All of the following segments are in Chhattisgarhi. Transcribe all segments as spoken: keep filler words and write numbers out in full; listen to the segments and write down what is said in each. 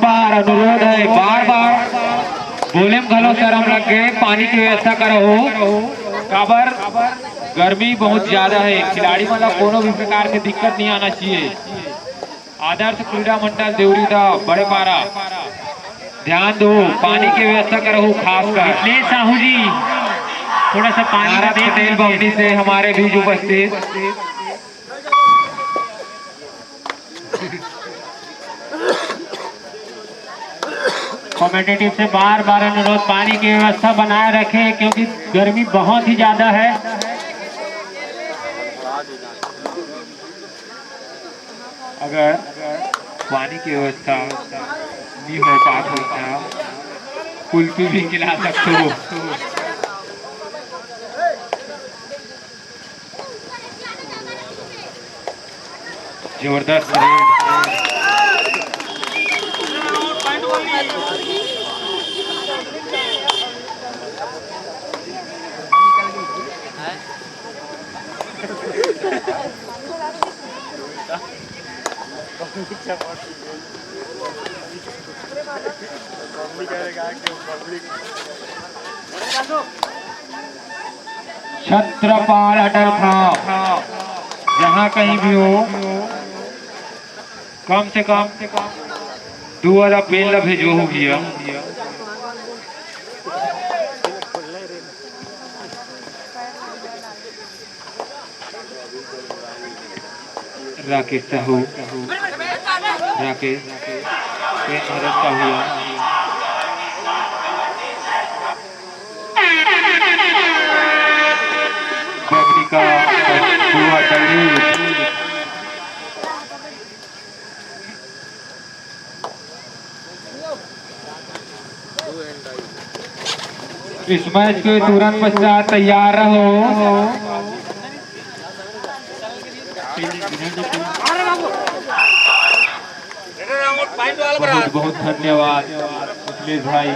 बार अनुरोध है, बार बार बोले म घलो शरम लग गे, पानी के व्यवस्था करहू, काबर गर्मी बहुत ज्यादा है। खिलाड़ी मन ला कोनो भी प्रकार के दिक्कत नहीं आना चाहिए। आदर्श क्रीड़ा मंडल देवरी दा बड़े पारा, ध्यान दो, पानी के व्यवस्था करहू खास कर। मिथिलेश साहू जी, थोड़ा सा पानी का नारद देख पटेल लीजिए। बमनी से हमारे बीच उपस्थित। कमेटी टीम से बार बार अनुरोध, पानी की व्यवस्था बनाए रखें, क्योंकि गर्मी बहुत ही ज्यादा है। अगर पानी की व्यवस्था नहीं हो पात हो, तो कुल्फी भी खिला सकते हो। जबरदस्त रेड। छत्रपाल अटल खां, जहाँ कहीं भी हो, कम से कम दू वाला पेन ला भेजो हो भैया। राकेश साहू, राकेश, पेन भरत साहू। बगड़ी का दुआ दल्ली। इस मैच के तुरंत पश्चात तैयार रहो। बहुत बहुत धन्यवाद मिथिलेश भाई,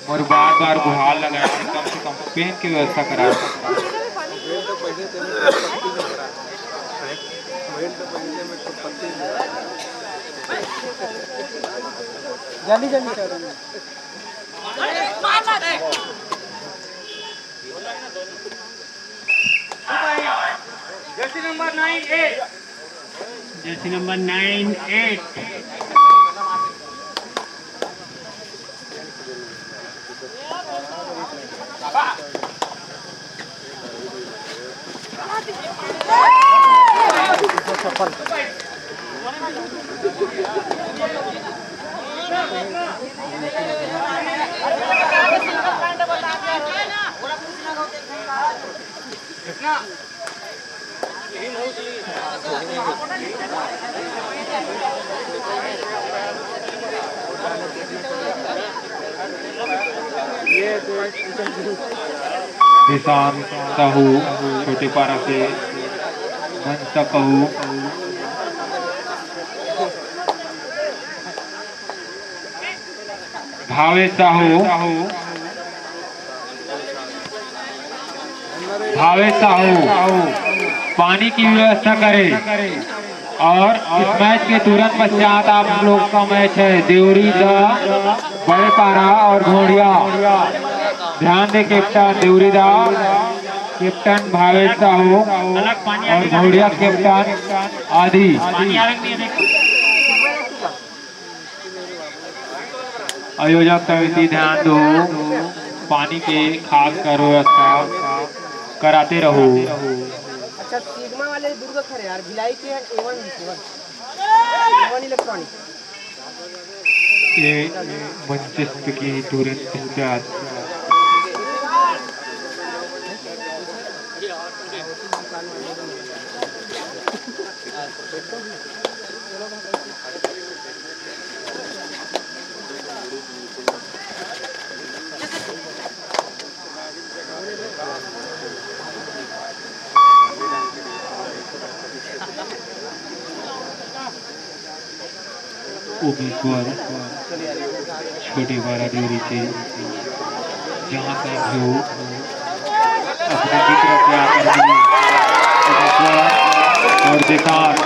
मोर बार बार गुहार लगाए, कम से कम पेन के व्यवस्था करा। जल्दी जल्दी कर। Jersey number nine eight. Jersey number nine eight. Nishant Sahu, छोटे पारा से मंच तक कहू। भावेश साहू, भावेश साहू, पानी की व्यवस्था करें और इस मैच के तुरंत पश्चात आप लोग का मैच है देवरी द बड़े पारा और घोड़िया। ध्यान दे कैप्टन देवरी दा, कैप्टन भावेश साहू और घोड़िया कैप्टन आदि। आयोजक समिति ध्यान दो, पानी के खास कर व्यवस्था कराते रहो। अच्छा, सिग्मा वाले दुर्गा खड़े यार, भिलाई के हैं, ए वन लिखे, वन। ए वन इलेक्ट्रॉनिक। ये मंचस्थ की तुरंत पश्चात उमेश्वर छोटे पारा देवरी से जहाँ कहीं भी हो, अपने मित्र से आकर मिलिए। उमेश्वर और विकास,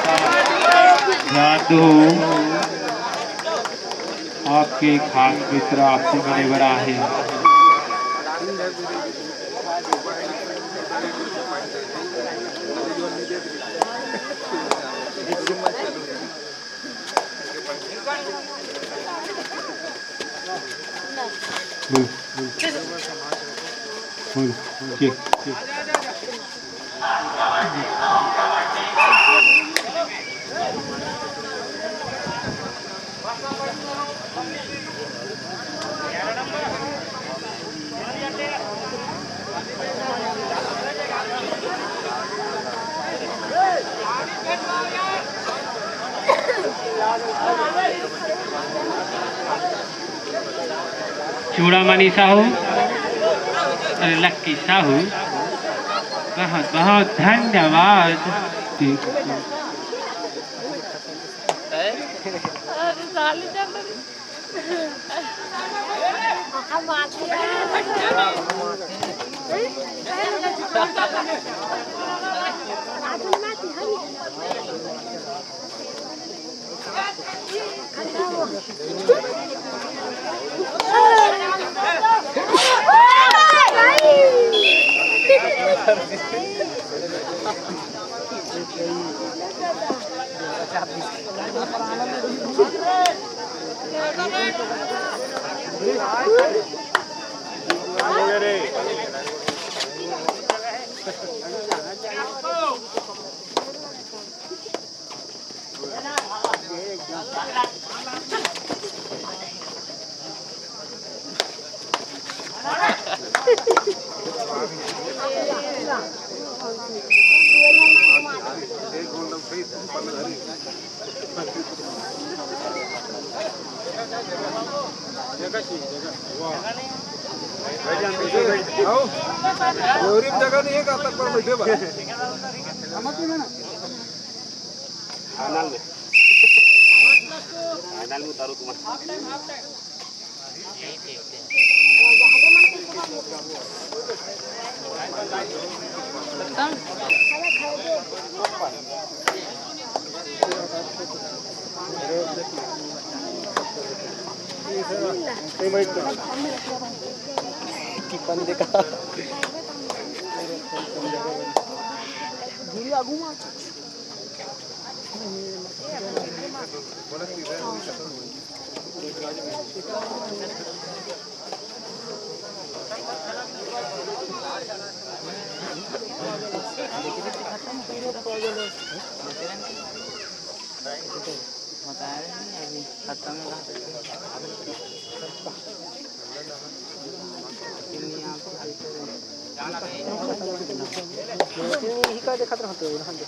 ध्यान दो। के खास मित्र आपसे मिले बर आए हे। बोल, बोल। बोल, बोल। के, के। चूड़ामणि साहू, अरे लक्की साहू, बहुत बहुत धन्यवाद। अरे साली चल रही। जगह नहीं है, कब तक पर बैठे बा? फाइनल में, फाइनल में उतारो तुम्हारा। टिफिन देखा।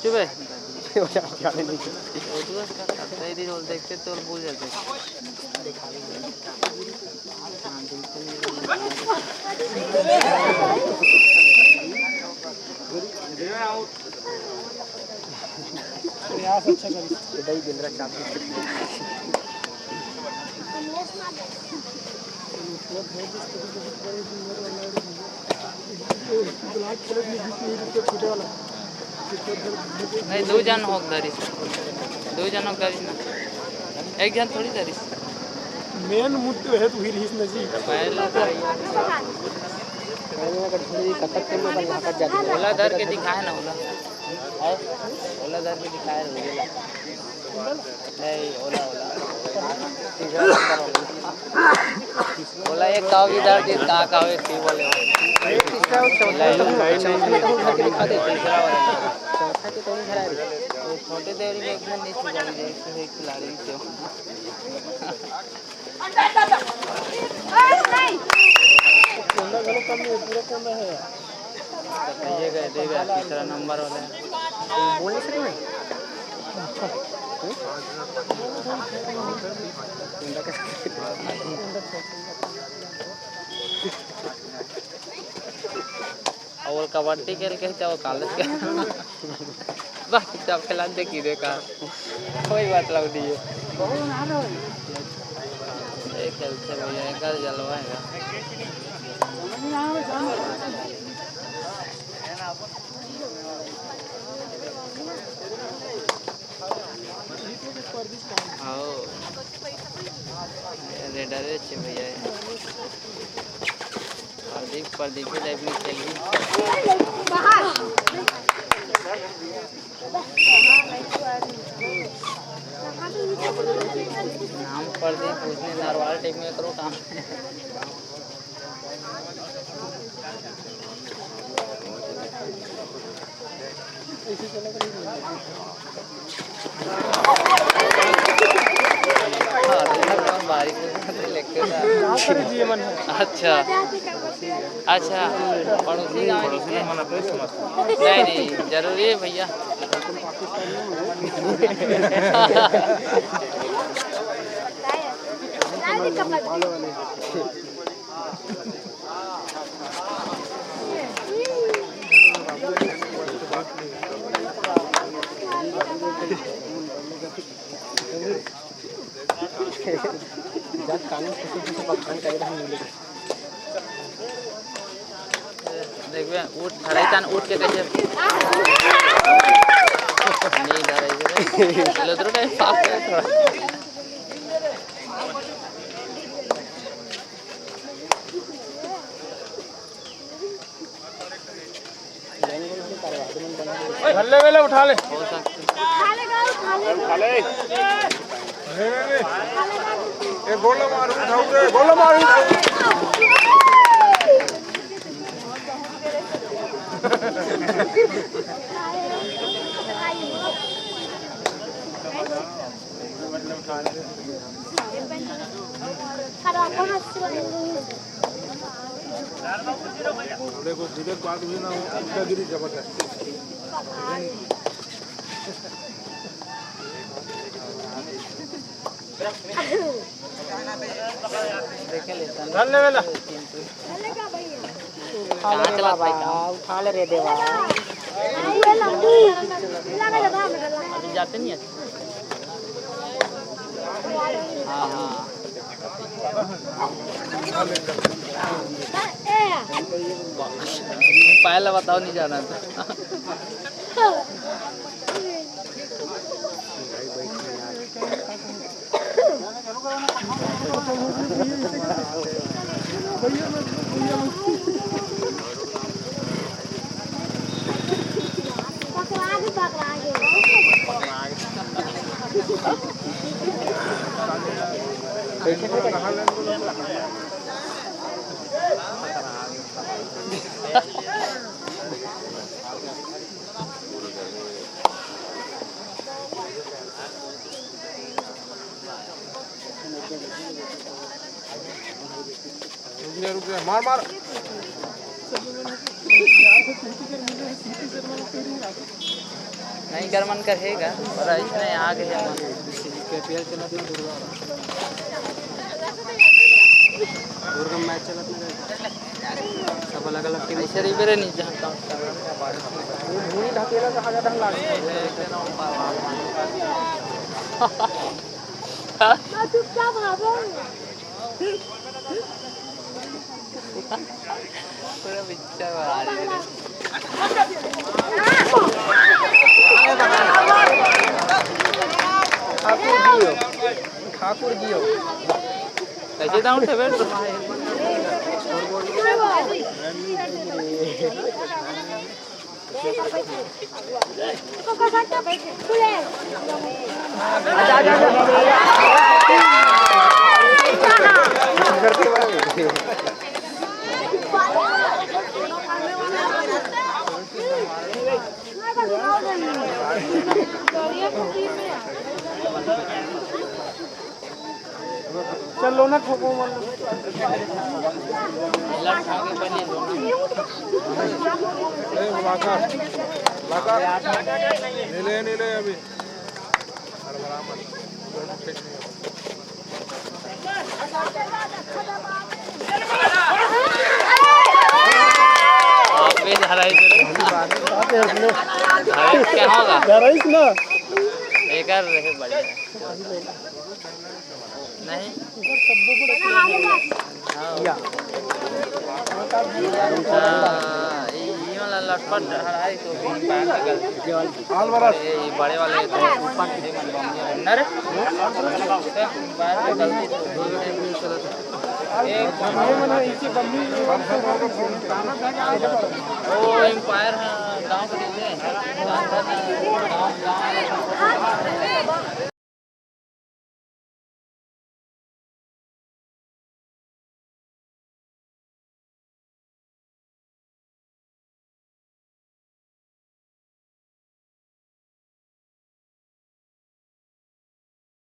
चुप है। देखते तो भूल जाते। नहीं, दू झन होके धरिस, दू झन होके धरिस ना, एक झन थोड़ी धरिस। मेन मुद्दे हे तो ही रहिस ना जी। पहला तो पहले अगर थोड़ी कटक के में बल हाकत जाती है। ओला धर के दिखाए ना, ओला। ओला धर के दिखाए ना, ओला। नहीं, ओला, ओला। ओला एक काव भी धर दे, का काव एक सी बोले। ओला एक चौथा के तो धर के दिखा दे, तीसरा वाला। चौथा के तो नहीं धरा है। वो छोटे देवरी में एक झन नहीं छुआ दे, एक खिलाड़ी से। कोंदा घलो कम नहीं, पूरा कोंदा है। ये गए, दे गए, तीसरा नंबर वाले। बोल नहीं सके भाई। और कबड्डी खेल के चाहे कॉलेज के। बस चुपचाप खेला दे की देखा। कोई बात लग दिए। ये खेलते भैया, एक जलवा है। आओ। डरे छे भैया। प्रदीप, प्रदीप ही टाइप में खेल। नाम प्रदीप, उसने नरवाल टाइप में करो काम। अच्छा, अच्छा, पड़ोसी गाँव के। नहीं, नहीं, जरूरी है भैया। देखबे, उठ, धराई तान, उठ के कैसे? नहीं धराई रे। चलो, उधर टाइम पास है थोड़ा। धर ले, बेले, उठा ले। हो सकता है। उठा ले। ए, गोला मार, उठाऊ रे, गोला मार, उठाऊ। देखो, विवेक बात हुई ना, उनका गिरी जबरदस्त। देखे लेता ना। धर ले बेला। कहाँ चलाता है काम? उठा ले रे देवा। अभी जाते नहीं है। हाँ, हाँ। पहले बताओ, नहीं जाना था। रुक जा, रुक जा, मार, मार। नहीं कर मन करेगा, पर इसने आ गया मन। केपीएल चलत ना दुर्गा। दुर्गा मैच चलत ना। सब अलग-अलग टीम। ऐसे रिबेरे नहीं जानता हूँ। वो भूमि ढकेला तो हगा ढंग लागता है। चुपचाप रहो। पूरा पिक्चर बना रहे हैं। ठाकुर जी हो। ठाकुर जी हो। कैसे डाउन थे बैठ? चल लो ना, ठोको मत लो। ए, लाका, लाका। नीले, नीले अभी। आप भी धराई दे रहे। धराई क्या होगा? धराई ना। बेकार रहे, बढ़िया। नहीं। या। अच्छा, ये, ये वाला लटपट हराए तो भी बाहर से गलती। ये बड़े वाले तो ऊपर से मन बम गया। नर? बाहर से गलती तो वो एम्पायर है, गांव के लिए। गांव, गांव, गांव।